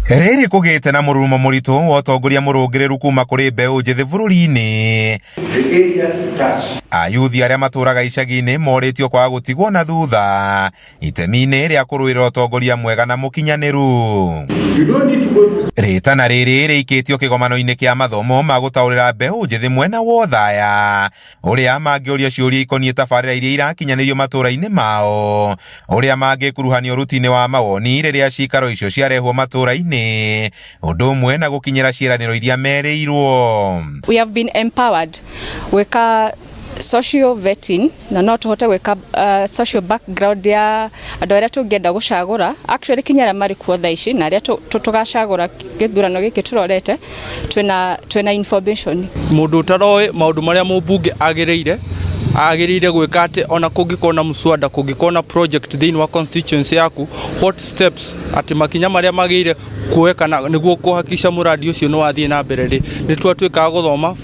Rĩrĩ kũgĩte na mũrurumo mũritũ wa ũtongoria mũrũngĩrĩru kuma kũrĩ mbeũ njĩthĩ bũrũri-inĩ. Ayuthi arĩa matũraga icagi-inĩ morĩtio kwaga gũtigwo na thutha itemi-inĩ rĩa kũrũĩrĩra ũtongoria mwega na mũkinyanĩru. Rĩtana rĩrĩ rĩikĩtio kĩgomano-inĩ kĩa mathomo ma gũtaũrĩra mbeũ njĩthĩ mwena wa Othaya ũrĩa mangĩũria ciũria ikoniĩ tabarĩra iria irakinyanĩrio matũra-inĩ mao, ũrĩa mangĩkuruhanio ũruti-inĩ wa mawoni rĩrĩa cikaro icio ciarehwo matũra-inĩ, ũndũ ũmwe na gũkinyĩra ciĩranĩro iria merĩirwo. We have been empowered gwĩka social vetting na no tũhote gwĩka social background ya andũ arĩa tũngĩenda gũcagũra, actually kinya arĩa marĩ kuo thaa ici na arĩa tũgacagũra gĩthurano gĩkĩ tũrorete, twĩna information. Mũndũ ũtaroĩ maũndũ marĩa mũmbunge agĩrĩire gwĩka, atĩ ona kũngĩkorwo na mũswada, kũngĩkorwo na project thĩinĩ wa constituency yaku, what steps, atĩ makinya marĩa magĩrĩire kuoya kana nĩguo kũhakikisha mũradi ũcio nĩ wathiĩ na mbere rĩ, nĩ twatuĩkaga gũthoma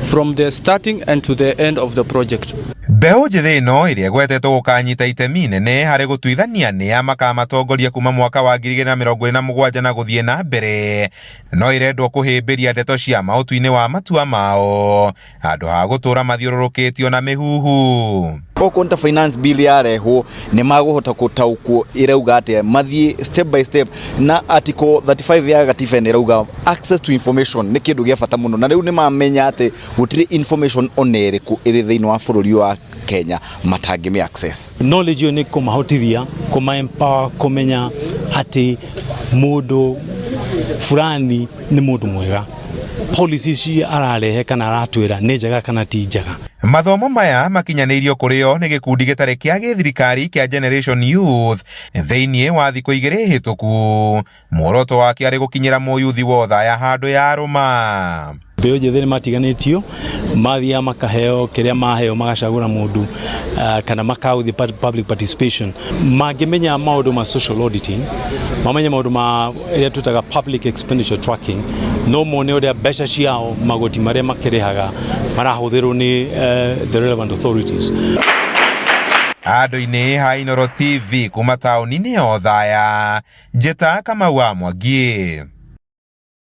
from the starting and to the end of the project. Mbeũ njĩthĩ ĩno ĩrĩa ĩgwetetwo gũkanyita itemi nene harĩ gũtuithania nĩa makamatongoria kuma mwaka wa 2027 na gũthiĩ na mbere, no ĩrendwo kũhĩmbĩria ndeto cia ma ũtui-inĩ wa matua mao handũ ha gũtũra mathiũrũrũkĩtio na mĩhuhu. Okorwo nĩ ta finance bill yarehwo, nĩ magũhota gũtaũkwo ĩrauga atĩa, mathiĩ step by step. Na article 35 ya gatiba nĩ ĩrauga access to information nĩ kĩndũ gĩa bata mũno, na rĩu nĩ mamenya atĩ gũtirĩ information ona ĩrĩkũ ĩrĩ thĩinĩ wa bũrũri wa Kenya matangĩmĩ access. Knowledge ĩyo nĩ kũmahotithia, kũma empower kũmenya atĩ mũndũ fulani nĩ mũndũ mwega, policy ici ararehe kana aratwĩra nĩ njega kana ti njega. Mathomo maya makinyanĩirio kũrĩ o nĩ gĩkundi gĩtarĩ kĩa gĩthirikari kĩa Generation Youth thĩinĩ wa thikũ 2 hĩtũku. Muoroto wake arĩ gũkinyĩra mũyuthi wothe handũ yarũma. Mbeũ njĩthĩ nĩ matiganĩtio, mathiaga makaheo kĩrĩa maheo, magacagũra mũndũ kana makaũthi public participation. Mangĩmenya maũndũ ma social auditing, mamenye maũndũ ma ĩrĩa twĩtaga public expenditure tracking, no mone ũrĩa mbeca ciao, magoti marĩa makĩrĩhaga, marahũthĩrwo nĩ the relevant authorities. Andũ-inĩ ha Inooro TV kuma taũni-inĩ ya Othaya, Njĩta Kamau wa Mwangi.